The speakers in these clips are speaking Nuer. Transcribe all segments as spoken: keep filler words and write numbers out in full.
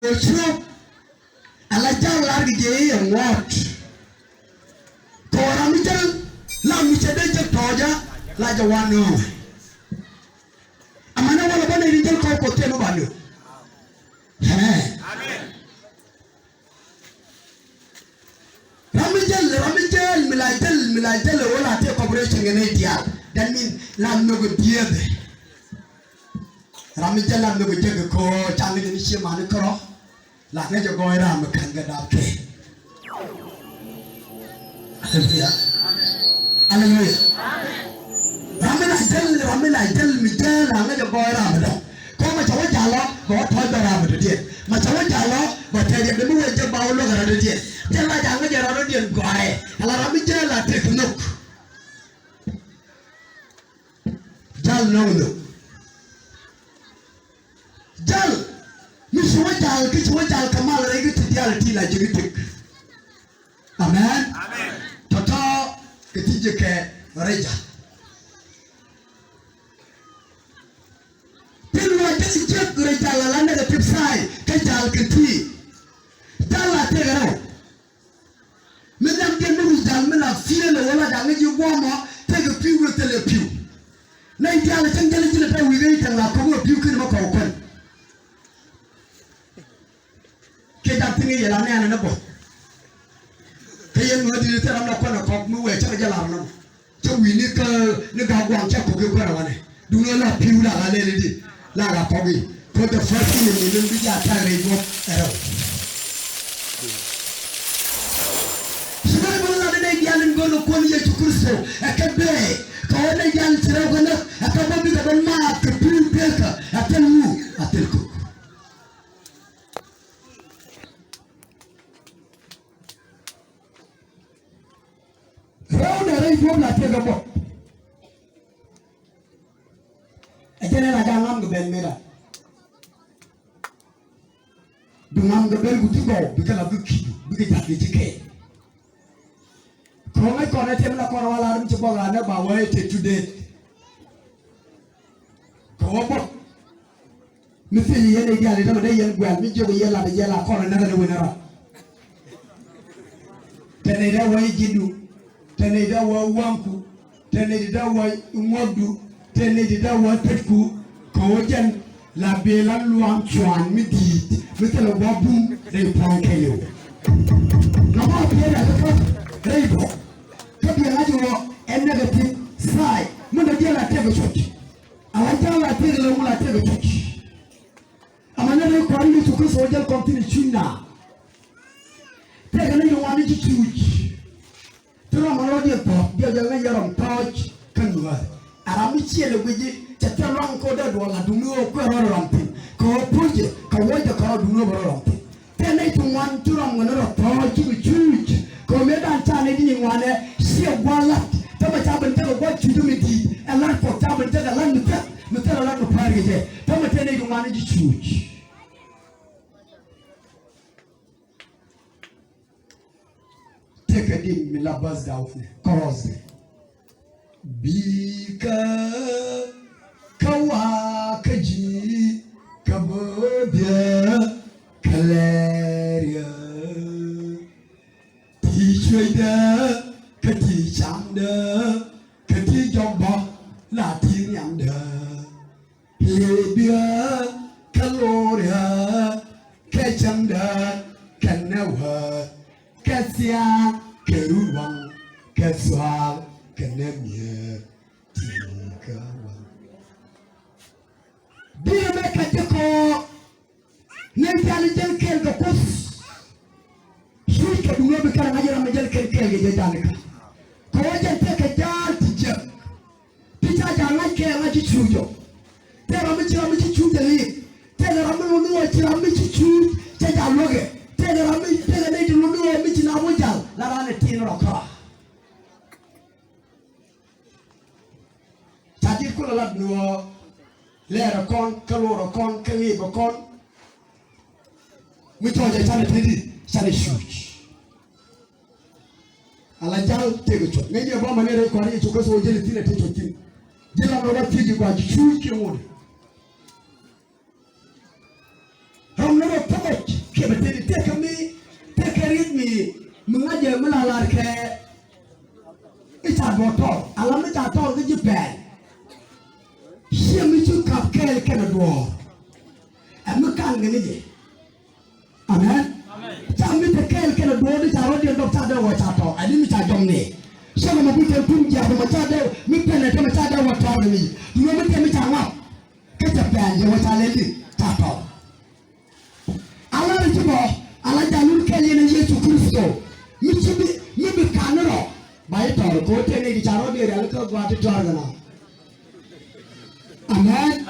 Ɛ ciök ala jal lar kɛ jɛ i̱ ɛ ŋuɔ̱t. Kɛ ɣöö ram mi jäl la mi cɛ dee jek tɔ̱ɔ̱cä la jɛ wan nööŋ. Amäni walɛ bä nɛy tin jäl kɔɔr Kuɔth tëë mi ba nööŋ. Amen. Ram mi jäl, ram mi jäl, mi la jäl, mi la jäl ɛ ɣöö la tëë cooperation kɛ nɛy diaal. That mean la nhök ɛ dieth. Ram mi jäl la nhök ɛ jek kɛ kɔɔr ca ŋäc ni cie mani kärɔ̱. La ŋäc ɛ gɔɔy ram mi ka̱n kɛ dap kɛ. Aleluya. Aleluya. Ram mi la jäl, ram mi la jäl mi jäl la ŋäc ɛ gɔɔy ram mi dɔ̱ŋ. Kɔ ma ca wä jal ɔ bɛ wä tɔ̱ɔ̱c bɛ ram mi dɔ̱diɛn. Ma ca wä jal ɔ bɛ tɛth yɛ dee mi wee jek ba wä luäk ɛ ram dɔ̱diɛn. Jäl la ca ŋäc ɛ ram dɔ̱diɛn gɔaaɛ. Ala ram mi jäl la tëk nhök. Jal nɔŋ nhök. Jal mi ci wä jal, kä ci wä jal kɛ mal rɛy kä ti diaal ti la ji̱ kä tëk. Amen. Amen. Tɔ̱tɔ̱ kɛ ti ji̱ kɛ rɛy jal. Tin wa jal jiäk rɛy jal ala negative side kä jal kɛ ti. Jal la tëk rɛw. Mi nhiam diɛn mi wi̱i̱ jal mi la fiel ɛ wä la da̱ŋ ji̱ guɔ̱mɔ tekɛ pi̱w kɛ thilɛ pi̱w. Nɛy diaal cäŋ jäl ji̱n ɛ tɛ̈ wi̱i̱ ɣä i̱ tɛ̈ŋ la ko̱k ɛ pi̱w kin bä kɔw kuän. Kiɛ ja̱k thi̱n i̱ yɛ la nɛɛnɛ ni buɔ̱th. Kä yɛn ŋäär di̱t i̱ thil ram la kuän ɛ kɔk mi wëë cä kɛ jɛ lar nɔmɔ. Cä wi̱i̱ ni kä ni ga̱a̱k gua̱a̱ŋ cä ko̱k i̱ kuän ɛ wanɛ. Duundɛ la pi̱w la ɣa̱ lɛl i̱di la ɣa̱ kɔ̱k i̱. Kä the first thing in mi lun bi jaa ta̱a̱ rɛy guɔ̱p ɛ rɛw. Ci Baibol lat nɛy diaal in go̱o̱r kɛ Kuäär ni Yecu Kritho ɛ kɛ bee kɛ ɣöö nɛy diaal ci rɛw kɛ näk ɛ kɛ bä bikɛ bä maath kɛ pi̱w beekä ɛ thil ŋu ɛ thil kuk. Rɛw nɛ rɛy duɔ̱p la tëëk ɛ buɔ̱p. Ɛ jɛn ɛ la ja̱ ŋam kɛ ben mëëdan. Bi ŋam kɛ ben ku ti gɔw bikɛ la bi ki̱du bikɛ ja̱k kɛ ji̱ kɛɛl. Kɛ ɣöö ŋäc kɔn ɛ tɛm la kɔn ɛ wal a rim ci bɔk raan ɛ ba wee tëë tu deet. Kɛ ɣöö buɔ̱p mi thil yɛn ɛ diaal i̱ tämɛ dee yɛn guɛ̈l mi jiök i̱ yɛn lat i̱ yɛn la kɔn ɛ näk ɛ ni wen ɛ ram. Te nɛy dee wä i̱ ji̱du, te nɛy dee wä i̱ wäŋku, te nɛy dee wä i̱ ŋuɔ̱kdu, te nɛy dee wä i̱ tetku, kɛ ɣöö jɛn la biɛ la luaŋ cuan mi di̱i̱t mi thilɛ gua̱a̱p bum rɛy puɔ̱ny kɛɛliw. Nɔmɔ biɛ rɛl kä rɛy bɔ kä biɛ ŋa̱c ɣöö ɛ negative side mi dee diɛl a tëk ɛ cuc. Ala jal a tëk ɛ lɛ ŋul a tëk ɛ cuc. Amäni rɛy Kua̱r ni Yecu Kritho jäl kɔn thi̱n i̱ cuc na. Tëëkɛ ni yɛ ŋuan i̱ ci cuuc. Ti ram ɛ rɔ̱diɛn thuɔ̱k diɛ jɛ ŋäc yɛ ram tɔ̱ɔ̱c kä nuäär. A ram mi ciɛl ɛ guic i̱ cɛ thil luaŋ kɛ ɣöö dee duɔl a duŋni ɣöö kuɛ rɔ̱ ram thi̱n kɛ ɣöö puɔ̱cɛ kɛ wuɔcdɛ kɛ rɔ̱ duŋni ɣöö bɛ rɔ̱ ram thi̱n. Tëë nɛy ti ŋuan ti ram ŋuan rɔ tɔ̱ɔ̱c cikɛ cuuc kɛ ɣöö mëë dan ca nɛy ti nyin ŋuanɛ ciɛ gua̱a̱th la̱t. Tämɛ ca ben tekɛ gua̱a̱th cuuc mi di̱i̱t ɛ la̱t Kuɔth ca ben tekɛ la̱t mi thil mi thil ɛ la̱t mi päär kɛ jɛ. Tämɛ tëë nɛy ti ŋuan i̱ ci cuuc. Tëëkɛ di̱t mi la bäth daw ni kɔrɔth ni. Bikä kä wakä ji̱ kä bööbyä kä lɛɛryä. Ti cuecdä kä ti camdä kä ti jɔkdä la ti nhiamdä. Libiä kä Loriä kɛ cäŋdä kɛnɛ wäär kɛ thia̱a̱ŋ kɛ run waŋ kɛ thua̱a̱ŋ kɛnɛ mi̱eer ti kä waŋ. Di̱t ɛmɛ kɛ ti kɔɔk. Nɛy diaal in jäl kɛɛl kɛ Kuoth. Cuuc kɛ duŋ ɣöö bi kɛn ɛ ŋa̱c ram mi jäl kɛn kɛɛl kɛ jɛ ja̱l ikä. Kɛ ɣöö jɛn tëëkɛ ja̱a̱l ti jiäk. Ti ca ja̱ ŋa̱c kɛ ŋa̱c ci cuuc ɔ. Tëëkɛ ram mi ci ram mi ci cuuc jɛ liik. Tëëkɛ ram mi luni ɣöö ci ram mi ci cuuc cɛ ja̱ luäkɛ. Tëëkɛ ram mi tëëkɛ nɛy ti luni ɣöö mi ci naath wä ja̱l la raan ɛ tin rɔ kɔaa. Ca di̱t kulɛ lat ni ɣöö lɛɛrɛ kɔn kä luɔrɛ kɔn kä ŋi̱i̱pɛ kɔn. Mi cɔɔcɛ canɛ teti canɛ cuuc. Ala jal tëëkɛ cuɔ̱c ŋäcni ɛ bä mani rɛy Kua̱r Yecu Kritho jɛn ɛ thi̱n ɛ tëë cuɔ̱c thi̱n. Ji̱ lam rɔ bä thiec ji̱ gɔaa ci cuuc kiɛ ŋuɔ̱t. Ram ni rɔ thok ɣɔc Mi la lar kɛ i̱ ca duɔ̱ɔ̱r tɔr, ala mi ca tɔr kä ji̱ pɛl. Ciɛ mi ci kap kɛɛl kɛnɛ duɔ̱ɔ̱r. Ɛ mi kan kɛ ni jɛ. Amen. Amen. Ca mi te kɛɛl kɛnɛ duɔ̱ɔ̱r di ca rɔ̱diɛn dɔk ca dee wä ca tɔr. Ɛ di mi ca jɔm ni. Cɛ kɛ mɛ bi tɛn tum jiath mɛ ca dee mi pɛnɛ te mɛ ca dee wä tɔr kɛ ni. Duundɛ mi tɛn mi ca ŋɔak. Kä cɛ pɛl jɛ wä ca lɛli ca tɔr. Ala ri ci bɔ ala jalun kɛl yɛn Yesu Kristo. Mi ci bi mi bi kan rɔ ba i tɔr ko tɛn i di ca rɔ di rial kä gua ti tɔr gana. Amen.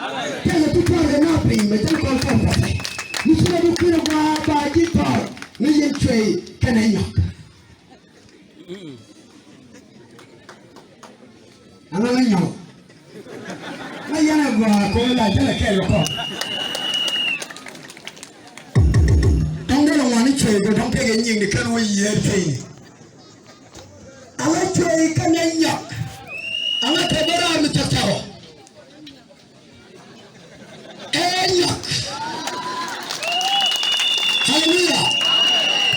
Tɛn i ti tɔr gana piny mɛ jɛn kɔn kɔn kɔn. Mi ci rɔ bi kuiɛ gua ba ji tɔr ni yɛn cuɛy kɛnɛ nyɔk. Aŋa ŋa nyɔk. Ŋa yɛn a gɔaa kɛ ɣöö la jälɛ kɛɛl kɛ kɔn. Dɔ̱ŋ dee lɛ ŋuani cuey kɛ dɔ̱ŋ tëëkɛ nyiŋni kɛn wä yiëër cuey. Aŋa cuey kɛn ɛ nyɔk. Aŋa kɛ bä raar mi thɛk thɛk ɔ. Ɛ nyɔk. Haleluya.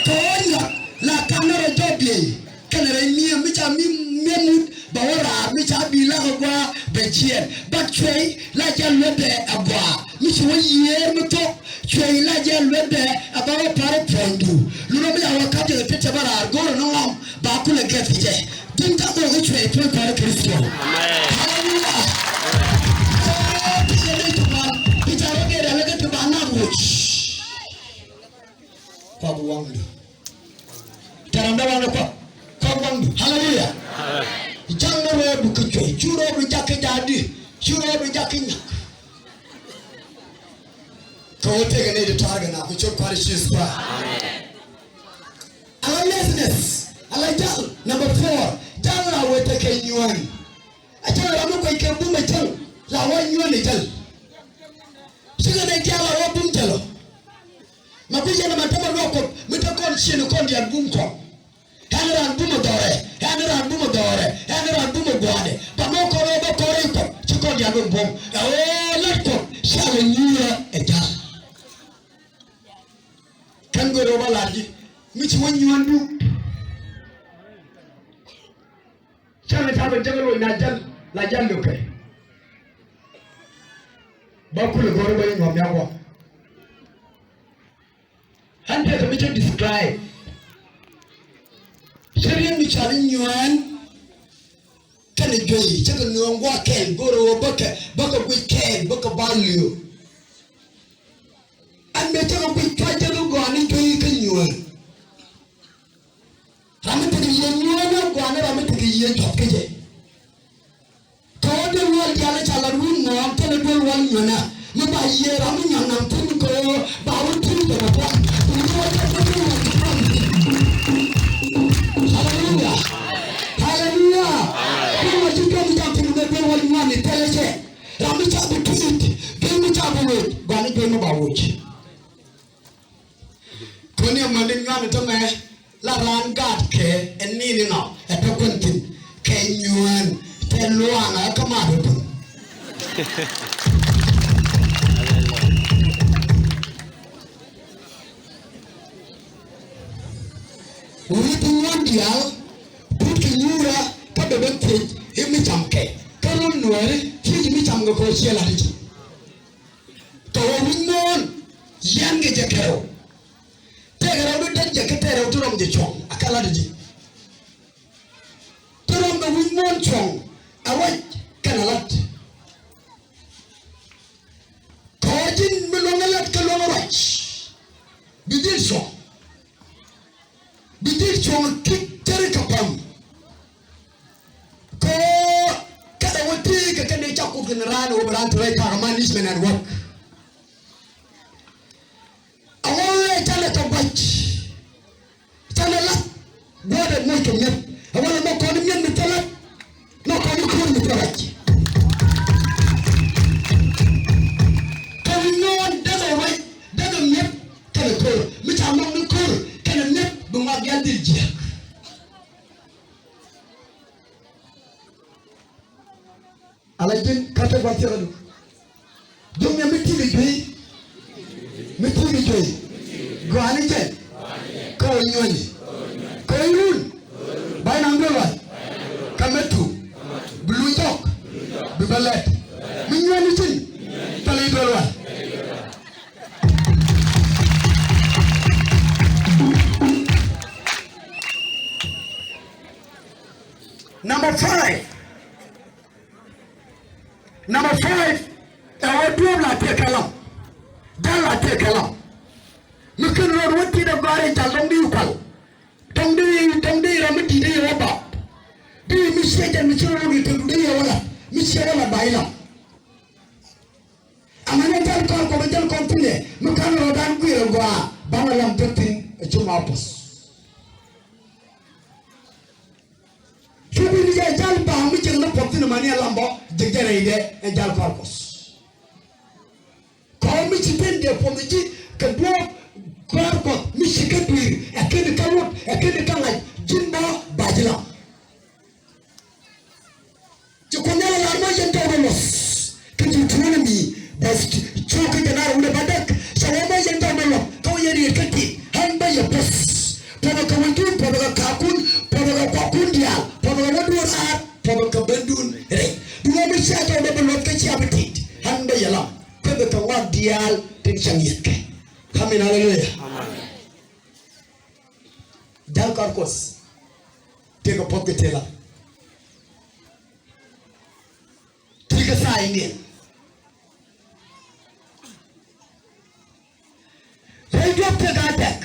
Kɛ ɣöö nyɔk la kanɛ rɔ jɔk biey kɛnɛ rɛy mi̱em mi ca mi mi̱em wut bɛ wä raar mi ca bi̱i̱ lak ɛ gua̱a̱ bɛ jiɛɛn. But cuɛy la jɛ luɛtdɛ ɛ gua̱a̱ mi ci wä yiëër mi thok. Cuɛy la jɛ luɛtdɛ ɛ ba wä pa̱r ɛ puɔ̱nydu. Lunɔ mi ca wä ka̱p jɛ kɛ tet cɛ bä raar go̱o̱rä ni ŋɔm. Ba kulɛ gɛth kɛ jɛ. Din ta gɔɔ kɛ cuɛ tuɔc kua̱r Kristo. Amen. Haleluya. Ɛɛ, ti jɛ ni ti ba, ti ca rɔ gɛɛ dɛ lɛ kɛ ti ba na wuc. Kua bi waŋdu. Tɛrɛ mɛ waŋdu kua. Kua bi waŋdu. Haleluya. Amen. Jaŋ ni rɔɔdu kɛ cuɛ. Cu rɔɔdu jak kɛ jaadi. Cu rɔɔdu jak kɛ nyak. Kɛ wä tëëkɛ ni di ta̱a̱r kɛ na kɛ cot kua̱r Yesu Kra. Amen. Ala laziness, ala jal, number four, jal la wee tekɛ nyuɔ̱ɔ̱n. A jal ram mi kuec kɛ bum a jal, la wä nyuɔ̱ɔ̱n a jal. Cikɛ nɛ jal la wä bum jal ɔ. Ma bi yɛn ma tämɛ luɔk Kuɔth, mi te kɔn cien kɔn diaal bum kɔn. Ɛn raan bum a dhɔrɛ, ɛn raan bum a dhɔrɛ, ɛn raan bum a gua̱a̱dɛ. Ba mɔ kɔn wä bä kɔn rɛy Kuɔth, ci kɔn diaal bum bum. Ɛ ɣöö lat Kuɔth, cal a nyuɔ̱ɔ̱n a jal. Kɛn go̱o̱r ɣöö ba lar ji̱ mi ci wä nyuɔ̱ɔ̱ndu. Canɛ ca ben jäk loc na jäl la jäl lo̱kɛ. Ba kulɛ go̱o̱r ɣöö ba nyuɔ̱ɔ̱n mi a guɔ. Ɣän tëëkɛ mi cä describe. Cä riet mi ca ni nyuɔ̱ɔ̱n. Kɛnɛ juey cä kɛ nööŋ gua̱a̱th kɛɛl go̱o̱rɛ ɣöö bäkɛ bäkɛ guic kɛɛl bäkɛ ba liöök. Ɛn mëë cä kɛ guic cua jek i̱ gɔaa ni juey kä nyuɔ̱ɔ̱n. Ram mi tekɛ yiëë nyuɔ̱ɔ̱n ɛ gɔaa ni ram mi tekɛ yiëë juɔth kä jɛ. Kɛ ɣöö duel wal diaal ɛ ca lat wi̱i̱ ŋɔ̱ɔ̱ŋ kɛnɛ duel wal nyuɔ̱nɛ. Mi ba yiëë ram mi nyɔn nam thi̱n kɛ ɣöö ba wä thi̱n kɛ bɛ pua̱n. Haleluya. Haleluya. Duel wal ci duel mi jam thi̱n kɛ duel wal nyuɔ̱n i̱ thilɛ cɛ. Ram mi ca bi tui̱t, duel mi ca bi wec, gɔaa ni duel mi ba woc. Koni amäni nyuan tämɛ la raan gaat kɛ ɛ ni̱n inɔ ɛ te kuɛn thi̱n kɛ nyuan te luaŋ ɛ kä mat ɛ bun. Wi̱i̱ ti nyuan diaal put kɛ nyuurä kä bɛ ben thiec i̱ mi cam kɛ kä run nuääri thiec i̱ mi cam kɛ kɔ ciɛ lat i̱ ji̱. Kɛ ɣöö wi̱c muɔ̱ɔ̱n yian kɛ jɛ kɛ rɛw. Tëëkɛ rɛw di däk jɛ kä tëë rɛw ti rɔm jɛ cuɔ̱ŋ a kɛ lat ji̱. Ti rɔm kɛ wi̱c muɔ̱ɔ̱n cuɔ̱ŋ a ruac kɛnɛ lat. Kɛ ɣöö ji̱n mi luäŋ ɛ lat kä luäŋ ɛ ruac bi dhil cuɔ̱ŋ. Bi dhil cuɔ̱ŋ ki̱t cäri kɛ päm. Kɛ ɣöö kɛ dee wä tëëkɛ kɛ ni ca Kuoth kɛnɛ raan ɛ wä bɛ raan ti rɛy kakä management and work. A wä ɣöö ɛ canɛ kɛ guac. Canɛ la̱t gua̱a̱r dee moc kɛ mi̱eth. A wä lɛ mɔ kɔn mi̱eth mi thil la̱t. Mɔ kɔn i̱ ko̱r mi thil rac. Kɛ wi̱c muɔ̱ɔ̱n dee kɛ ruac dee kɛ mi̱eth kɛnɛ ko̱r. Mi ca mɔk ni ko̱r kɛnɛ mi̱eth bi ŋɔak diaal dhil jiääk. Ala ji̱n kä te gua̱th cɛ kɛ duk. Duŋ ni mi ti̱i̱ kɛ juey. Mi ti̱i̱ kɛ juey. Gɔaa ni jɛn. Kä wä nyuɔ̱ni. Kä wä nyuɔ̱ni. Five. Number five, ɛ wä duɔ̱ɔ̱p la tëë kɛ lam. Jal la tëë kɛ lam. Mi ken rot wä ti̱t ɛ gɔ̱a̱r in jal dɔ̱ŋ di kual. Dɔ̱ŋ di, dɔ̱ŋ di ram mi di̱t di yɛ wä bap. Di mi ciɛ jɛn mi ci rot wä ri tëë du di yɛ wä la. Mi ciɛ wä la ba ilam. Amäni jal kɔn kɔ bä jal kɔn thi̱n ɛ mi ka̱n rɔ dan gui̱i̱r ɛ gɔaa banɛ lam däk thi̱n ɛ cum a puɔ̱th. Cu bi ni jɛ jal baaŋ mi jek ni puɔ̱th thi̱n amäni ɛ lam bä jek jɛ rɛydɛ ɛ jal kɔn kuɔth. Kɔn mi ci ben dee puɔ̱th ji̱ kɛ duɔ̱ɔ̱p kɔn kuɔth mi ci kä dui̱r ɛ ken kä luɔt ɛ ken kä ŋa̱c ji̱n bä ba ji̱ lam. Ci Kuoth Nhial a lar mɔ yɛn tɔw bä luɔth kä Deuteronomy bäth cio̱k kä jɛn a rɛw wut ɛ bädäk. Cɛ wä mɔ yɛn tɔw bä luɔth kä wä yɛn riet kä tit ɣän bä yɛ puɔ̱th. Puɔ̱th ɛ kɛ wädun, puɔ̱th ɛ kɛ kaakun, puɔ̱th ɛ kɛ kuakun diaal, puɔ̱th ɛ kɛ wädun raar, puɔ̱th ɛ kɛ bendun rɛy. Duŋ ɣän mi cia tɔw bä bä luɔth kä cia bi tit ɣän bä yɛ lam. Kueth ɛ kɛ ŋɔak diaal tin cäŋ yɛth kɛ. Amen, haleluya. Amen. Jal kar kuɔth. Tëëkɛ puɔth kɛ tëë lam. Tëëkɛ tha̱a̱ in diɛn. Rɛy duɔ̱p tëëkɛ a tɛk.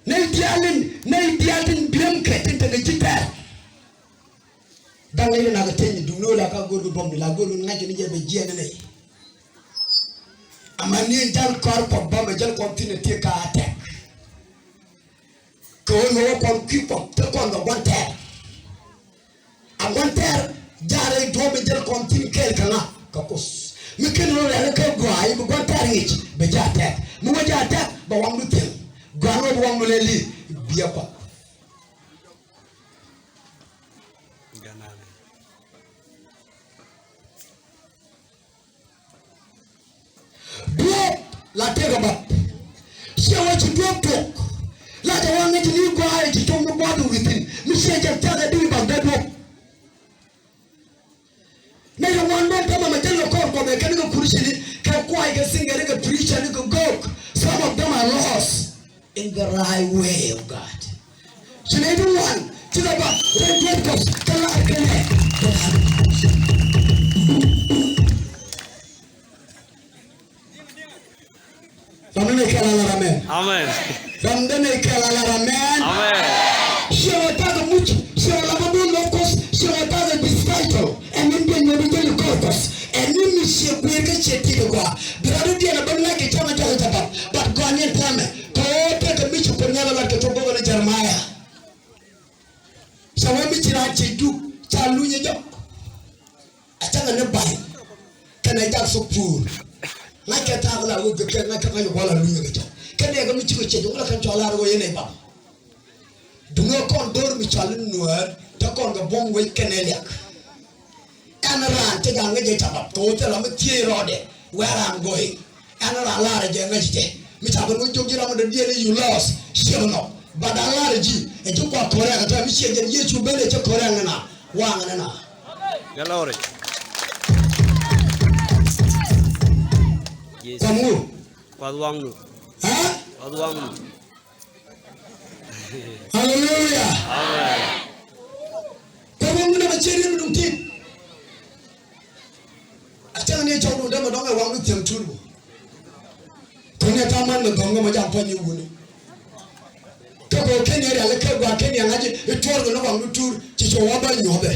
Nɛy diaal in, nɛy diaal tin biemkɛ tin tekɛ ji̱ tɛr. Da̱ŋ nɛy tin a kɛ teny duŋni wä la ka go̱o̱r kɛ buɔ̱mni la go̱o̱r kɛ ŋa̱c kɛ ni jɛ bɛ jiɛn ni nɛy. Amäni jal kɔr kɔk bä mɛ jal kɔn thi̱n ɛ tëëkɛ a tɛk. Kɛ ɣöö yɛ wä kɔn kui̱ kɔn te kɔn kɛ gua̱n tɛɛr. A gua̱n tɛɛr jaarɛ duɔ̱ɔ̱p mi jäl kɔn thi̱n kɛɛl kɛ ŋa kɛ Kuoth. Mi ken rɔ rɛl kä gɔaa i̱ bi gua̱n tɛɛr ŋi̱c bɛ ja̱ tɛk. Mi wä ja̱ tɛk bɛ waŋdu thi̱n. Gɔaa ni wä bi waŋdu lɛl i̱ biɛ kɔk. Duɔ̱ɔ̱p la tëëkɛ bap. Ciɛ wä ci duɔ̱ɔ̱p tuɔɔk. La jɛ wä ŋäc ni gɔaa i̱ ci cuɔ̱ŋ mi gua̱a̱th within. Mi ciɛ jɛ thia̱k ɛ di̱i̱ bap dee duɔ̱ɔ̱p. Nɛy ti ŋuan bä tämɛ mɛ jɛn kɛ kɔr kɔmɛ kɛn kɛ kurcini kɛ kuay kɛ siŋgɛni kɛ preachani kɛ gök. Some of them are lost in the right way of God. Ci nɛy ti ŋuan ci kɛ bap rɛy duɔ̱ɔ̱p kɔth kɛ lar kɛnɛ. Ram ni nɛy kɛl a lar amen. Amen. Ram ni nɛy kɛl a lar amen. Amen. Ciɛ wä ta̱a̱ kɛ muc, ciɛ wä la bä bun lɔ kuɔth, ciɛ wä ta̱a̱ kɛ disciple. Ɛn ni biɛn mɛ bi jɛn kɔr kuɔth. Ɛn ni mi ciɛ guir kä ciɛ ti kɛ gua. Bi rat di diɛn a bä ŋa̱c kɛ cam a jɔk a jabap. But gua ni ɛn tɛmɛ. Kɛ wä tɛk kɛ mi ci Kuoth Nhial a lat kɛ tuɔk bä wä ni Jeremiah. Cɛ wä mi ci raan ciɛ duk ca luny a jɔk. A cäŋɛ ni ba̱ny kɛnɛ jak thok puur. Ŋa̱ckɛ thaak la wä gek kɛ ŋa̱ckɛ ŋa̱c wä la lunyɛ kɛ jɔk. Kɛnɛ kɛ mi cikɛ cɛ jɔk la kɛn cɔal a rɛ wä yɛn ɛ bam. Duŋɛ kɔn do̱r mi cɔal in nuäär te kɔn kɛ buɔ̱m wec kɛnɛ liak. Ɛn raan te gal ŋäc jɛ ca bap kɛ wä thil ram mi thiee rɔɔdɛ where I'm going. Ɛn raan laarɛ jɛ ŋäc jɛ mi ca ben wä jiök ji̱ ram mi dee diɛɛl i̱ you lost ciɛ bi nɔk. But a laarɛ ji̱ ɛ ji̱ kua ko̱rɛ kɛ tɛm mi ciɛ jɛn Yecu ben ɛ cɛ ko̱rɛ ŋɛ na waŋɛ nɛ na. Glory. Yes. Kuath ŋu? Kuath waŋnu. Ɛ? Kuath waŋnu. Haleluya. Amen. Kɛ ɣöö ŋun ɛmɛ ciɛ riet mi duŋ ti̱i̱t. A cäŋ ni cɔw duŋdɛ mɛ dɔ̱ŋ ɛ waŋdu thiäŋ tuur bä. Kɔn ɛ ta̱a̱ man mɛ gɔ̱ŋ mɛ jam puɔ̱ny i̱ wuni. Kä kɛ ɣöö ken yɛ rial i̱ kɛ gua̱a̱r ken yɛ ŋa̱c i̱ tuɔɔr kɛ ni waŋdu tuur ci cɔw wa bä nyuɔ̱thɛ.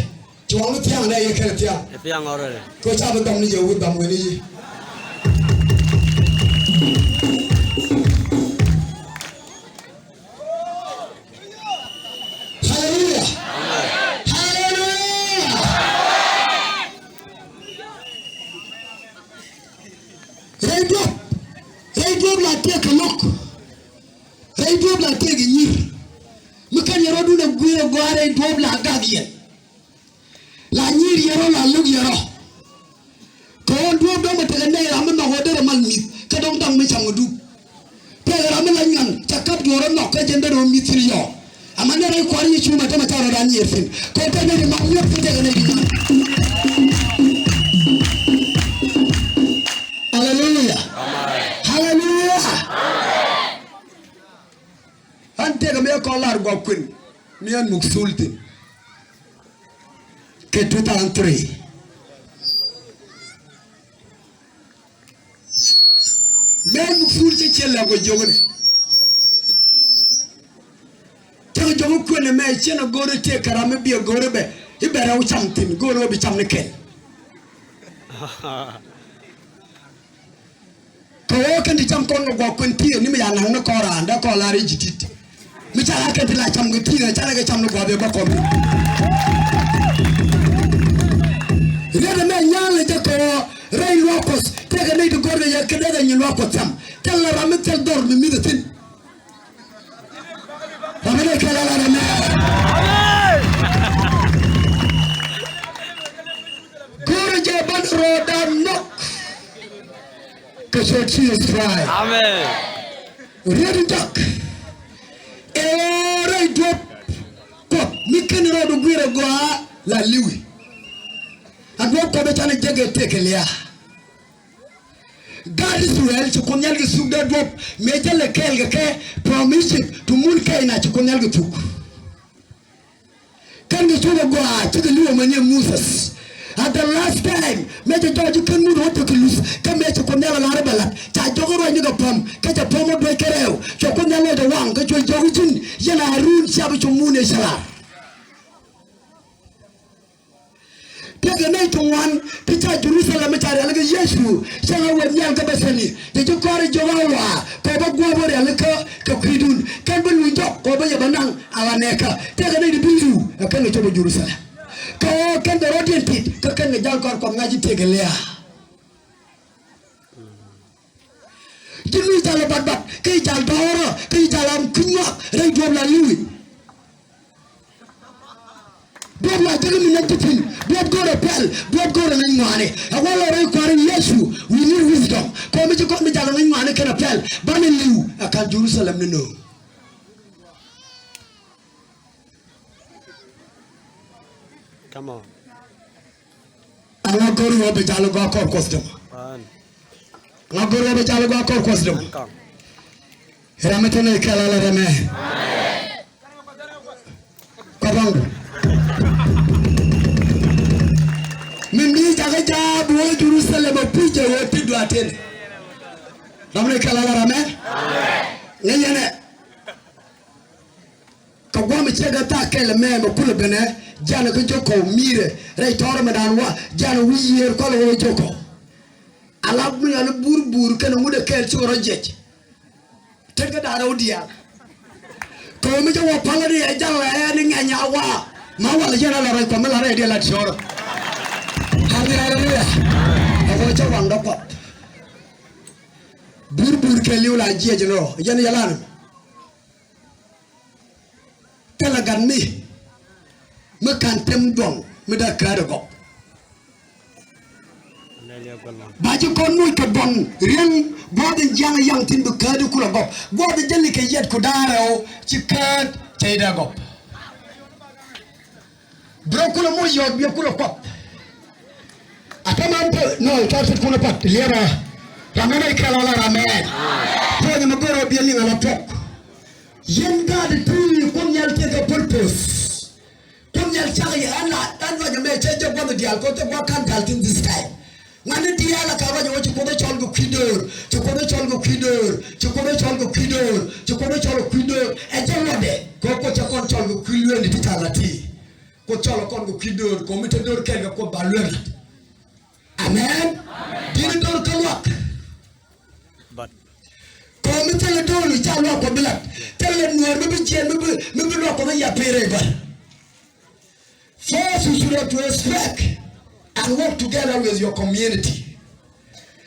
Ci waŋdu thia̱a̱ŋ nɛ yɛ kɛn thia̱a̱ŋ. Ɛ thia̱a̱ŋ ɣɔrɛ. Kɛ ɣöö ca bi gɔm ni yɛ wi̱i̱ gɔm wen i̱ yi. Haleluya. Haleluya. Rɛy duɔ̱p, rɛy duɔ̱p la tëëk kɛ lo̱k. Rɛy duɔ̱p la tëëk kɛ nyir. Mi kɛn yɛ rɔ̱dun ɛ gui̱i̱r ɛ gɔaa rɛy duɔ̱p la gak yɛn. La nyi̱i̱r yɛ rɔ la lo̱k yɛ rɔ. Kɛ ɣöö duɔ̱ɔ̱p dɔ̱ŋ bɛ tekɛ nɛy ram mi nhɔk ɣöö derɛ mal mi̱th kä dɔ̱ŋ da̱ŋ mi cam kɛ dup. Tekɛ ram mi la nyuan ca kap juɔ̱ɔ̱r rɔ nhɔk kä jɛn derɛ ɣöö mi̱th thi̱n yɔɔ. Ama nɛy rɛy kua̱r Yecu mɛ tämɛ ca rɔ dan yiëër thi̱n kɛ ɣöö tekɛ nɛy ri mal mi̱eth kä tekɛ nɛy ri nyuan. Haleluya. Haleluya. Ɣän tekɛ mi ɛ kɔn lar gua̱a̱k kuën mi ɣän muk thul thi̱n. Kɛ two thousand three. Mɛ mi fur cɛ cɛ lɛ gɔ jogni. Cɛ gɔ jogni kuɛn mɛ cɛ na go̱o̱rɛ tëë kɛ ram mi biɛ go̱o̱rɛ bɛ. I̱ bɛ rɛw cam thin go̱o̱rɛ wä bi cam ni kɛl. Kɛ ɣöö kɛn ti cam kɔn kɛ guɔ kuɛn ti̱i̱ ni mi ya naŋ ni kɔn raan dee kɔn lar i̱ ji̱ ti̱t. Mi ca la kɛn ti la cam kɛ ti̱i̱ ca la kɛ cam ni guɔ bɛ bä kɔn. Riet ɛmɛ nyal ni jɛ kɛ ɣöö rɛy luaak Kuɔth tëëkɛ nɛy ti gɔ̱r kɛ yɛ kɛ dee kɛ nyin luaak Kuɔth cam. Thil la ram mi thil dhɔr mi mi̱th ɛ thi̱n. Ram mi dee kɛl ala ram mi. Go̱o̱rɛ jɛ ban rɔɔdan nhɔk. Kɛ ciöt Jesus Christ. Amen. Riet in jɔak. Ɛ ɣöö rɛy duɔ̱p Kuɔth mi ken rɔɔdu gui̱i̱r ɛ gɔaa la li̱wi. A duɔ̱p Kuɔth ɛ canɛ jek ɛ tëëkɛ lia̱a̱. Gaat Israel ci Kuoth Nhial kɛ thuk dee duɔ̱p mëë jälɛ kɛɛl kɛ kɛ from Egypt to mun Kɛɛna ci Kuoth Nhial kɛ thuk. Kɛn kɛ cukɛ gɔaa cikɛ li̱w ɛmɛ ni Moses. At the last time mëë cɛ jɔɔc ci kɛn Moses wä tekɛ luth kä mëë ci Kuoth Nhial ɛ lar ɛ bɛ la̱t ca jɔk ɛ ruacni kɛ päm kä cɛ päm ɛ duec kɛ rɛw cɛ Kuoth Nhial lɔcdɛ waŋ kä cuɛ jɔk i̱ ji̱n yɛn Aarun ciap i̱ cu mun ɛ cɛ lar. Tëëkɛ nɛy ti ŋuan ti ca Jerusalem mi ca rialikä Yecu cäŋ a wëë nhial kä Bethani. Ti ci kɔr i̱ jiök a waa kɛ bä gua̱a̱p wä rialikä kɛ kui̱dun kɛn bi luny jɔk kɛ bä yɛ bä naŋ a ɣä nɛɛkä. Tëëkɛ nɛy ti bi li̱w ɛ kɛn kɛ cop ɛ Jerusalem. Kɛ ɣöö kɛn kɛ rɔ̱diɛn tit kä kɛn kɛ jal kɔr Kuɔth ŋa̱c i̱ tëëkɛ lia̱a̱. Ji̱n mi jal ɛ batbat kä i̱ jal dɔɔrä kä i̱ jal am kui̱ nyuak rɛy duɔ̱ɔ̱p la li̱wi. Duɔ̱ɔ̱p la jek mi nɛn ti pi̱n duɔ̱ɔ̱p go̱o̱rɛ pɛl duɔ̱ɔ̱p go̱o̱rɛ ŋäc ŋɔaani. Ɛ wä lɔ rɛy kua̱r in Yecu we need wisdom. Kɔn mi ci kɔn mi jal ɛ ŋäc ŋɔaani kɛnɛ pɛl banɛ li̱w ɛ ka̱n Jerusalem ni nööŋ. Come on. Aŋa go̱r yɔ bi jal gɔaa kɔr Kuɔth dämɔ. Ŋa go̱r wä bɛ jal gɔaa kɔr Kuɔth dom. Ram mi tɛn kɛl ala rɛmɛ. Kɔpaŋdu. Min bi jakä jaab wä Jerusalem a puc jɛ wä ti dua tɛn. Ram mi kɛl ala rɛmɛ. Ŋa yɛnɛ. Kɛ gua̱a̱th mi cɛ kɛ thaak kɛl ɛmɛ mɛ kulɛ benɛ janɛ kä jɔkɔw mi̱i̱rɛ rɛy tɔɔrɛ mɛ da̱a̱n wa janɛ wi̱i̱ yiëër kɔlɛ wä jɔkɔw. Ala mi ɣän buur buur kɛnɛ ŋut ɛ kɛɛl cikɛ rɔ jiɛc. Tet kä da̱a̱n rɛw diaal. Kɛ ɣöö mi cɛ wä palä ni ɛ jal ɛ ni ŋɛny a wa ma wal yɛn ala rɛy kɔm mi la rɛy diaal a tiɔɔrɛ. Haleluya. Ɛ ɣöö cɛ waŋdä kuɔth. Buur buur kɛɛl liw la jiɛc ni rɔ yɛn yɛ lan. Thilɛ gat mi mi ka̱n tem duɔ̱ŋ mi dee käät ɛ gɔp. Ba ji̱ kɔn moc kɛ buɔ̱n riäŋ gua̱a̱th in jiaŋ yaŋ thi̱n bi käät i̱ kulɛ gɔp. Gua̱a̱th in jäli kɛ yɛt ku da̱a̱r ɛ ɣöö ci käät cɛ i̱ dee gɔp. Bi rɔ kulɛ moc yɔɔt biɛ kulɛ kuɔth. A tämɛ an pɛ nɔ cɔal tet kun a pat liɛpɛ. Ram nɛ nɛ kɛl ala ram mɛ. Puɔ̱ny mi go̱rɛ biɛ liŋ ala tuɔk. Yɛn gaat ti Kuoth Nhial tekɛ purpose. Kuoth Nhial cak yɛ ɛn la ɛn ruac ɛmɛ cɛ jɛ gua̱th diaal kɔ cɛ gua̱th ka̱n diaal tin this time. Ŋuani diaal a ka ruac ɛ wä ci Kuoth ɛ cɔl kɛ kui̱ döör, ci Kuoth ɛ cɔl kɛ kui̱ döör, ci Kuoth ɛ cɔl kɛ kui̱ döör, ci Kuoth ɛ cɔl kɛ kui̱ döör. Ɛ jɛ ruacdɛ kɛ ɣöö Kuoth cɛ kɔn cɔl kɛ kui̱ lueeni ti ca la ti. Kuoth cɔl ɛ kɔn kɛ kui̱ döör kɛ ɣöö mi te döör kɛɛl kɛ Kuoth ba luek lat. Amen. Di̱t döör kä luak. Kɛ ɣöö mi thilɛ döör ca luak Kuɔth bi lat. Thilɛ nuäär mi bi jiɛɛn mi bi mi bi luak Kuɔth bi yap pee rɛy bär. First, you should have to respect and work together with your community.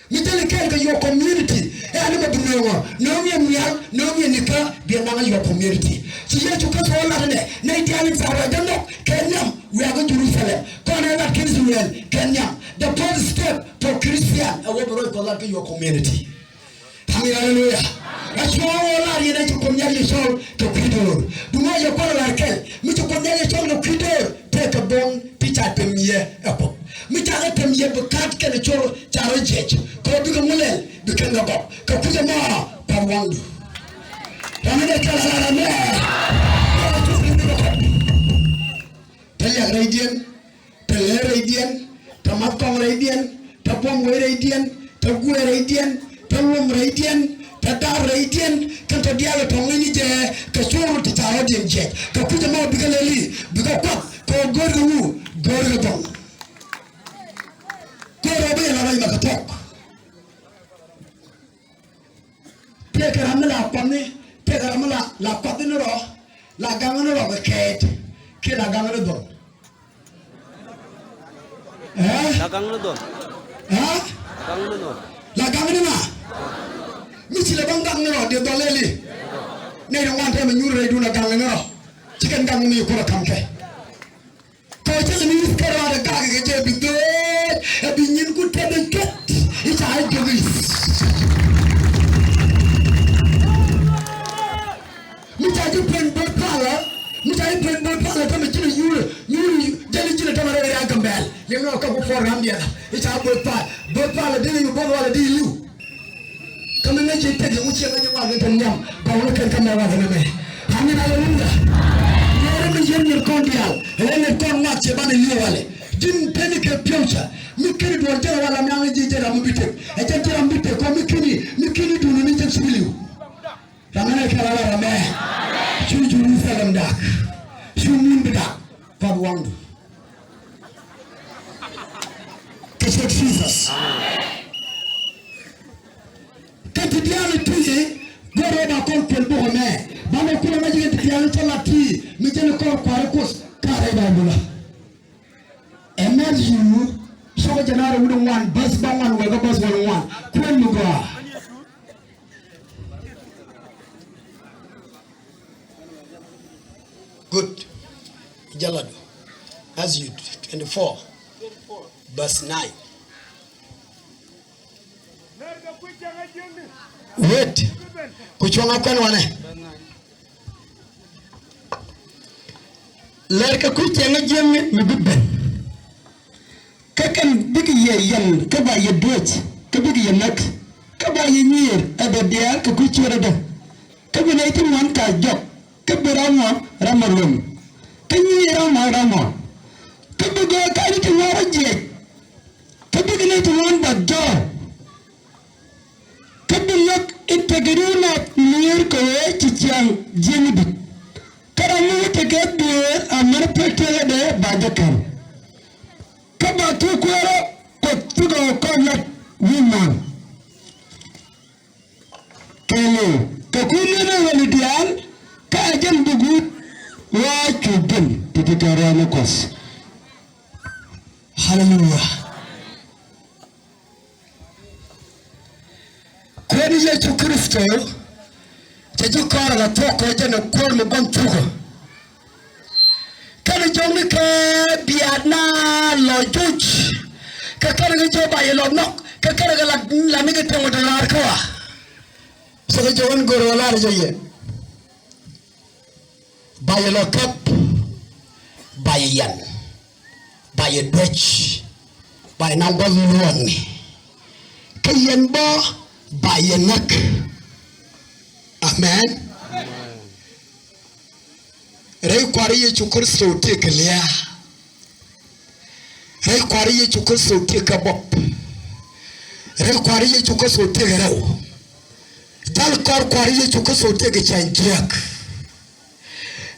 Mi thilɛ kɛɛl kɛ your community ɛ ani mɛ bi nööŋɔ nööŋ yɛ nhial nööŋ yɛ nikä biɛ naŋ your community. Ci Yecu Kritho lat nɛ nɛy diaal in thaak ruac dämɔ kɛ nhiam wiakä Jerusalem kɔn ɛ lat kä Israel kɛ nhiam. The first step for Christian ɛ wä bi ruac Kuɔth lat kä your community. Amin, haleluya. Ɛ cuɔ̱ɔ̱ŋ ɣöö lar yɛn ɛ ci Kuoth Nhial yɛ cɔl kɛ kui̱ döör. Duŋ ɣöö yɛ kualɛ lar kɛl mi ci Kuoth Nhial yɛ cɔl kɛ kui̱ döör tëëkɛ buɔ̱n ti ca tem yɛ ɛ Kuoth. Mi ca kɛ tem yɛ bi ka̱a̱t kɛnɛ cor ca rɔ jiɛc kɛ ɣöö bikɛ ŋu lɛl bi kɛn kɛ gɔp kɛ kui̱c ɛmɔ kua̱r waŋdu. Ram mi dee kɛl a lar ɛmɛ. Te liak rɛydiɛn. Te lɛr rɛydiɛn, tɛ math kɔŋ rɛydiɛn, tɛ buɔ̱m wec rɛydiɛn, tɛ guɛɛr rɛydiɛn, tɛ luɔm rɛydiɛn, tɛ dar rɛydiɛn, kɛn tɔ diaal tɔ ŋäcni jɛ kɛ cor ti ca rɔ̱diɛn jiɛc. Kɛ kui̱c ɛmɔ bikɛ lɛli, bikɛ kuath, kɛ ɣöö go̱o̱rkɛ wu, go̱o̱rkɛ dhɔŋ. Go̱o̱rkɛ bi yɛ la rɛy mɛ kɛ thuɔ̱k. Tëëkɛ ram mi la kuathni, tëëkɛ ram mi la, la kuathni rɔ, la gaŋni rɔ kɛ kɛɛt, kiɛ la gaŋni dhɔl. Ɛɛ? La gaŋni dhɔl. Ɛɛ? Gaŋni dhɔl. La gaŋni ma? Mi ci lɛ baŋ gaŋni rɔ, di dhɔl lɛli. Nɛy ti ŋuan tɛmɛ nyuur rɛydun a gaŋni rɔ. Ci kɛn gaŋni mi kulɛ ka̱m kɛ. Kɛ cä lɛ ni wi̱i̱ kärɔaadɛ gak kɛ jɛ bi dhööc ɛ bi nyin ku tɛth ɛ cuɛt i̱ ca i̱ jiök i̱. Mi ca ji̱ puen bo̱o̱th palä, mi ca ji̱ puen bo̱o̱th palä tämɛ ji̱n ɛ nyuurɛ, nyuurɛ, jɛn i̱ ji̱n ɛ tämɛ rɛy ria̱a̱ŋ Gambɛl. Liŋ nɔ kä ku puɔr ram biɛl i̱ ca bo̱o̱th pal, bo̱o̱th palä dee ni bo̱o̱th walɛ dee i̱ li̱w. Kä mi ŋäc ji̱ tek yɛ ŋuciɛ ŋäc ji̱ ŋuak ni te nhiam. Gɔw ni kɛn kä mɛ ŋuak ni mɛ. Amin, aleluya. Yɛrɛ mi yɛn nir kɔn diaal. Ɛ yɛn nir kɔn ŋuak cɛ banɛ li̱w walɛ. Ji̱n peni kɛ future. Mi keni duɔl jɛn wala mi aŋ ji̱ jɛn ram mi bi tek. Ɛ jɛn jɛn ram bi tek kɔ mi keni, mi keni duni ni jɛn ci bi li̱w. Ram mi nɛ kɛ wala ram mɛ. Cu Jerusalem dak. Cu mun bi dak. Kɔt waŋdu. Kɛ ciöt Jesus. Kɛ ti diaal ti go̱o̱r rɔ ba kɔn kuël bukɔ mɛ. Ba mɛ kulɛ ŋa̱c kɛ ti diaal cä lat ti mi jɛn kɔn kua̱r kuoth ka rɛy ba bulä. Ɛ Matthew cɔk jɛn a rɛw wi̱dɛ ŋuan bäth ba ŋuan wekɛ bäth wän ŋuan. Kuël mi gɔaa. Good. Jaladu. Matthew twenty-four, verse nine. Wait. Ku cuɔ̱ŋ a kuɛn wanɛ. Lɛr kɛ kui̱ cieŋ a jiäkni mi bi ben. Kä kɛn bikɛ yɛ yɛn kä ba yɛ duec kä bikɛ yɛ näk. Kä ba yɛ nyiir ɛ bɛ diaal kɛ kui̱ ciötdä. Kä bi nɛy ti ŋuan ka jɔk kä bi ram mɔ ram mɔ lom. Kä nyiir ram mɔ ram mɔ. Kä bi gɔaa kani ti ŋuan rɔ jiɛc. Kä bikɛ nɛy ti ŋuan ba jɔɔr. Kä bi näk in tekɛ ri̱w naath li̱i̱r kɛ ɣöö ci ciaŋ jiäkni di̱t. Kä ram mi wä tekɛ dhieer amäni pek tiɛɛkdɛ ba jɛ kɛn. Kä ba thuk kuäärä Kuɔth thukɛ kɔn lat wi̱i̱ maŋ. Kɛɛliw kɛ kui̱ ni̱n ɛ ɣöli diaal kä ɛ jɛn bi guut ɣɔaa cu ben ti̱ti̱ kɛ rɔ̱ɔ̱ny Kuɔth. Haleluya. Kuäär ni Yecu Kritho cɛ ji̱ kɔaarɛ la thuɔ̱k kɛ jɛn ɛ kuäär mi gua̱n thukä. Kɛnɛ jɔkni kɛ biaat na lɔ juc. Kɛ kɛnɛ kɛ jɔk ba yɛ lɔ nhɔk. Kɛ kɛnɛ kɛ la, la ni kɛ tɛŋ wä dɛ raar kä wa. Cɛ kɛ jɔk ɛn go̱r wä lar jɛ yɛ. Ba yɛ lɔ käp. Ba yɛ yan. Ba yɛ duec. Ba yɛ naŋ gua̱th luɔ̱ɔ̱ŋni. Kä yɛn bä ba yɛ näk. Amen. Rɛy Kua̱r Yecu Kritho tëëkɛ lia̱a̱. Rɛy Kua̱r Yecu Kritho tëëkɛ bɔp. Rɛy Kua̱r Yecu Kritho tëëkɛ rɛw. Jal kɔr Kua̱r Yecu Kritho tëëkɛ cäny jiääk.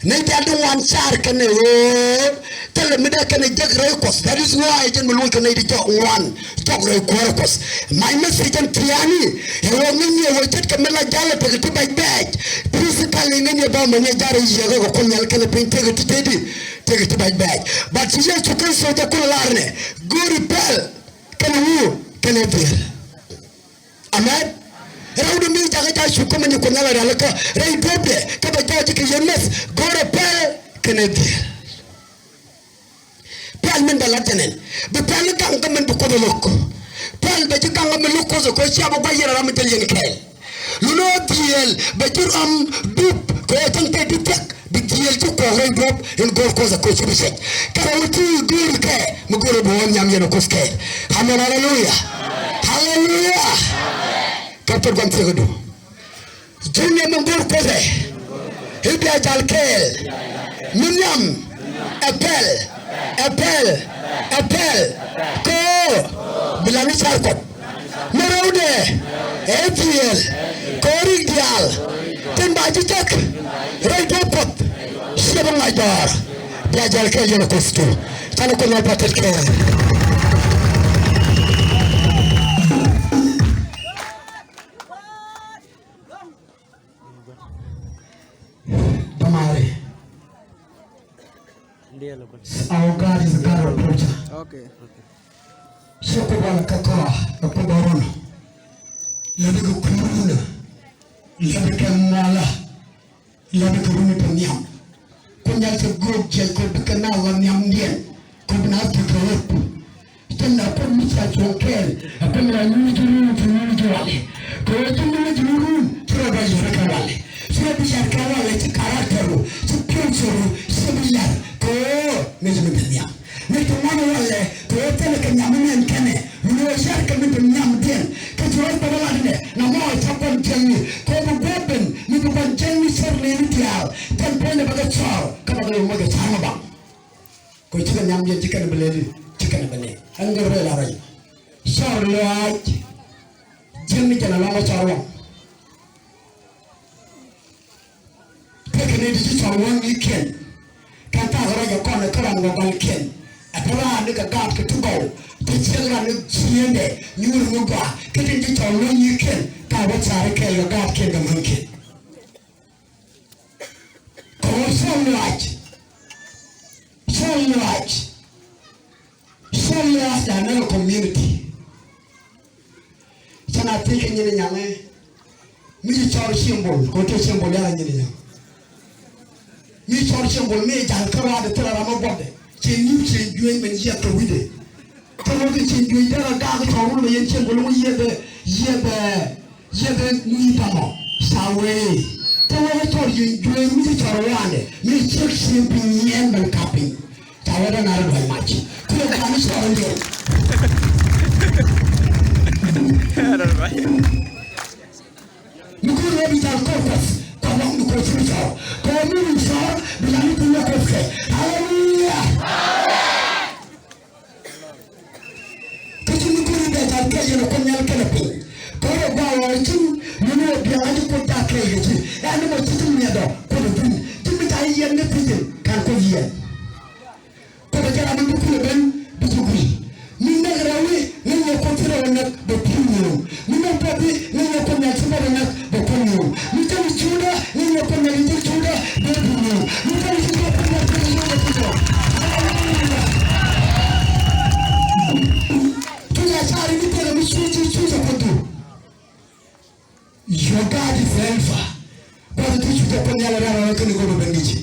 Nɛy diaal di ŋuan car kɛnɛ ɣöö thilɛ mi dee kɛnɛ jek rɛy Kuɔth. That is why jɛn mi luɔc kɛ nɛy di jɔk ŋuan, jɔk rɛy kuäärä Kuɔth. My message ɛn tiani ɛ ɣöö ŋäcni ɛ ɣöö ce̱tkɛ mi la jal ɛ tekɛ ti bɛc bɛɛc. Physically ŋäcni ɛ bä mɛ ni ɛ jar ɛ yiëëkä kɛ Kuoth Nhial kɛnɛ piny tekɛ ti teti, tekɛ ti bɛc bɛɛc. But ci Yecu Kritho jɛ kulɛ lar nɛ go̱o̱ri pɛl kɛnɛ wu kɛnɛ dhiel. Amen. Rɛwdɛ mi jakä ja cuk kä mɛn i̱ Kuoth Nhial a rialikä rɛy duɔ̱ɔ̱pdɛ kä bɛ jɔɔc kɛ yɛn mɛth go̱o̱rɛ pɛl kɛnɛ dhiel. Pɛl min bɛ lat jɛ nɛn bi pɛl ni gaŋ kä mɛn bi Kuoth ɛ lo̱k. Pɛl bɛ ji̱ gaŋ kä mɛn lo̱k Kuoth ɛ kɛ cia bɛ gua̱c yɛn ram mi thil yɛn kɛɛl. Lunɔ dhiel bɛ ji̱ ram dup kɛ ɣöö thil pɛl ti thiɛk. Bi dhiel ti kuɔk rɛy duɔ̱ɔ̱p in go̱o̱r Kuoth a koc ci bi cɛc. Kɛ rɛw ti go̱o̱r kɛ mi go̱o̱r bi wä nhiam yɛn a Kuoth kɛɛl. Amen, haleluya. Haleluya. Kɛ thil gua̱n thiek idu. Ji̱n yɛn mi go̱o̱r Kuoth ɛ i̱ bia jal kɛɛl. Mi nhiam ɛ pɛl, ɛ pɛl, Ɛ pɛl kɛ ɣöö bi la ni car Kuɔth. Mi rɛwdɛ ɛ piɛl kɛ ɣöö rik diaal tin ba ji̱ cäk rɛy duɔ̱ɔ̱p Kuɔth. Ciɛ bi ŋa̱c dɔɔr. Bia jäl kɛɛl yɛn ɛ Kuoth tu. Canɛ Kuoth Nhial ba tet kɛɛl. Dämaari. Our God is a God of torture. Okay. Ciɛ Kuoth walɛ kä kɔa, ɛ Kuoth bä run. Lɛ bikɛ kui̱ runä. Lɛ bikɛ mɔlä. Lɛ bikɛ runä te nhiam. Kuoth Nhial cɛ go̱o̱k jiɛc kɛ bikɛ na la nhiamdiɛn. Kɛ bi na thi̱k kɛ wep. Cɛ na kuoth mi ca cuɔ̱ŋ kɛɛl. Ɛ kuoth mi la nyuur ji̱ run ti nyuur ji̱ walɛ. Kɛ ɣöö ji̱ mi la ji̱ run ci rɔ ba yär kɛ walɛ. Ci rɔ bi yär kɛ walɛ ci character ru, ci future ru, ci bi yär kɛ ɣöö mi ji̱ mi bi nhiam. Mi ti ŋuan walɛ kɛ ɣöö thilɛ kɛ nhiam mi nɛn kɛnɛ. Mi ni ɣöö yär kɛ mi bi nhiamdiɛn. Kä ci rɔ ba lat nɛ na mɔ ca kɔn jiäkni kɛ ɣöö bi gua̱a̱th ben mi bi kɔn jiäkni cär ni ni diaal. Thil puɔ̱nydɛ bä kɛ cɔɔr kä bä kɛ yom bä kɛ ca̱r ŋä baŋ. Kɛ cikɛ nhiam yɛn cikɛ ni bi lɛli cikɛ ni bi lɛli. Ɛn gɛ rɛy la rɛy. Cɔr lɔaac. Ji̱n ni jɛn alɔŋ cɔr wɔŋ. Tekɛ ni di ci cɔr wɔŋ ni kiɛn. Kɛn ta̱a̱ kɛ rɔy kɛ kɔn kɛ ram kɛ gɔl kiɛn. Ɛ te raan ni kɛ gaat kɛ ti gɔw. Te ciek ran ni ciendɛ nyuur mi gɔaa. Kä tin ci cɔr wɔŋ ni kiɛn. Ka wä car kɛɛl kɛ gaat kiɛn kɛ män kiɛn. Kɛ ɣöö cɔl lɔaac. Cɔl lɔaac. Cɔl lɔaac dan nɛ kɛ community. Cɛ na thiec kɛ nyin nyaŋɛ. Mi ci cɔl symbol kɛ ɣöö te symbol ya̱ nyin nyaŋ. Mi cɔl symbol mi jal kä ruaadɛ thilɛ ram mi buɔtdɛ. Cɛ niw cɛ juec mɛn yiɛk kɛ wi̱cdɛ. Kä wä kɛ cieŋ juec derɛ gaak cɔɔr wun mɛ yɛn cieŋ bä lo̱ŋ yiëëdɛ yiëëdɛ yiëëdɛ ni tamɔ. Ca wee te wä kɛ cɔɔr yɛn juec mi ci cɔɔr waanɛ mi ciek cieŋ piny yɛn mɛn kap piny. Ca wee dee nar duac mac. Kulɛ gaak mi cɔɔr yɛn. Mi go̱o̱r ɣöö bi jal kɔr Kuɔth, kɔr waŋ bi Kuoth ci bi cɔɔr. Kɔr mi wi̱i̱ cɔɔr bi jal ni Kuoth kɛ. Haleluya. Kä ci mi go̱o̱r i̱ bɛ jal kɛɛl yɛn ɛ Kuoth Nhial kɛnɛ piny. Kɔr ɛ gua̱a̱ ɣɔɔ i̱ cin mi ni ɣöö biaŋ a ji̱ Kuoth jal kɛɛl kɛ ji̱. Ɛn ni mɔ ci ji̱ miɛt ɔ Kuoth ɛ duŋ. Ji̱ mi ca i̱ yɛn ni thi̱n ji̱n ka̱n Kuoth yɛn. Kɛ bɛ jɛ ram mi bi kulɛ ben bi ci gui̱c. Mi näk rɛwi ŋäc yɛ Kuoth ci rɛw näk bɛ pi̱i̱ nööŋ. Mi näk bɔbi ŋäc yɛ Kuoth Nhial ci bɔbi näk bɛ Kuoth nööŋ. Mi jɛn i̱ cuudä ŋäc yɛ Kuoth Nhial i̱ jɛn cuudä bɛ pi̱i̱ nööŋ. Mi jɛn i̱ cuudä Kuoth Nhial ci bɛ cuudä. Haleluya. Cuudä car i̱ mi thilɛ mi cuudä cuudä Kuoth du. Your God is helper. Kuoth i̱ cuudä Kuoth Nhial rɛw rɛw kɛn i̱ go̱o̱r bɛ ben ŋi̱ci.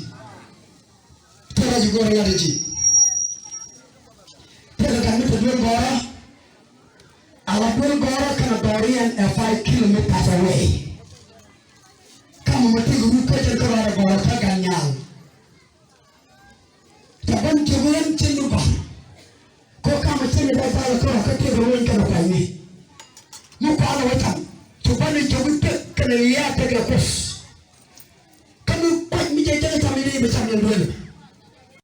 Thilɛ ji̱ go̱o̱r ŋa̱t ji̱. Thilɛ gat mi te duel gɔ̱rä. Ala duel gɔ̱rä kɛnɛ dɔɔriɛn ɛ five kilometers away. Kamɛ mɔ tëk rut kä cɛn kä rɔɔdɛ gɔ̱rä kä gat nyal. Ca bän jiök ɣän cin mi gɔ̱r. Kä kamɛ cin mi dee balɛ kä rɔ kä tëk rɔ weny kɛnɛ kuanyni. Mi kuanɛ wä cam. Cu bän jiök i̱ tëk kɛnɛ liaat tëk ɛ Kuoth. Kä mi kuac mi jɛ jɛn cam in i̱ bi cam in duel.